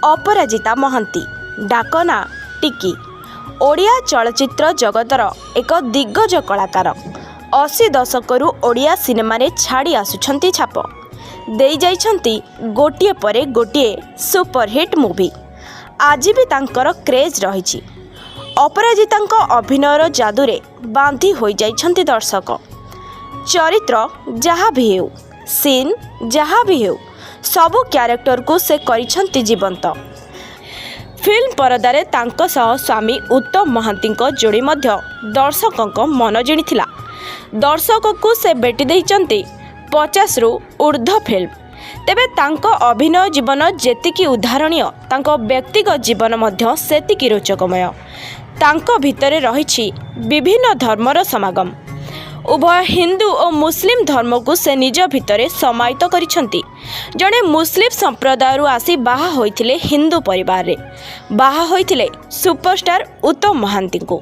ଅପରାଜିତା ମହାନ୍ତି, ଡାକ ନାଁ ଟିକି, ଓଡ଼ିଆ ଚଳଚ୍ଚିତ୍ର ଜଗତର ଏକ ଦିଗ୍ଗଜ କଳାକାର। 80 ଦଶକରୁ ଓଡ଼ିଆ ସିନେମାରେ ଛାଡ଼ି ଆସୁଛନ୍ତି ଛାପ। ଦେଇଯାଇଛନ୍ତି ଗୋଟିଏ ପରେ ଗୋଟିଏ ସୁପରହିଟ୍ ମୁଭି। ଆଜି ବି ତାଙ୍କର କ୍ରେଜ୍ ରହିଛି। ଅପରାଜିତାଙ୍କ ଅଭିନୟର ଯାଦୁରେ ବାନ୍ଧି ହୋଇଯାଇଛନ୍ତି ଦର୍ଶକ। ଚରିତ୍ର ଯାହା ବି ହେଉ, ସିନ୍ ଯାହା ବି ହେଉ, ସବୁ କ୍ୟାରେକ୍ଟରକୁ ସେ କରିଛନ୍ତି ଜୀବନ୍ତ। ଫିଲ୍ମ ପରଦାରେ ତାଙ୍କ ସହ ସ୍ୱାମୀ ଉତ୍ତମ ମହାନ୍ତିଙ୍କ ଯୋଡ଼ି ମଧ୍ୟ ଦର୍ଶକଙ୍କ ମନ ଜିଣିଥିଲା। ଦର୍ଶକଙ୍କୁ ସେ ଭେଟି ଦେଇଛନ୍ତି 50ରୁ ଉର୍ଦ୍ଧ୍ୱ ଫିଲ୍ମ। ତେବେ ତାଙ୍କ ଅଭିନୟ ଜୀବନ ଯେତିକି ଉଦାହରଣୀୟ, ତାଙ୍କ ବ୍ୟକ୍ତିଗତ ଜୀବନ ମଧ୍ୟ ସେତିକି ରୋଚକମୟ। ତାଙ୍କ ଭିତରେ ରହିଛି ବିଭିନ୍ନ ଧର୍ମର ସମାଗମ। ଉଭୟ ହିନ୍ଦୁ ଓ ମୁସଲିମ ଧର୍ମକୁ ସେ ନିଜ ଭିତରେ ସମାହିତ କରିଛନ୍ତି। ଜଣେ ମୁସଲିମ ସମ୍ପ୍ରଦାୟରୁ ଆସି ବାହା ହୋଇଥିଲେ ହିନ୍ଦୁ ପରିବାରରେ। ବାହା ହୋଇଥିଲେ ସୁପରଷ୍ଟାର ଉତ୍ତମ ମହାନ୍ତିଙ୍କୁ।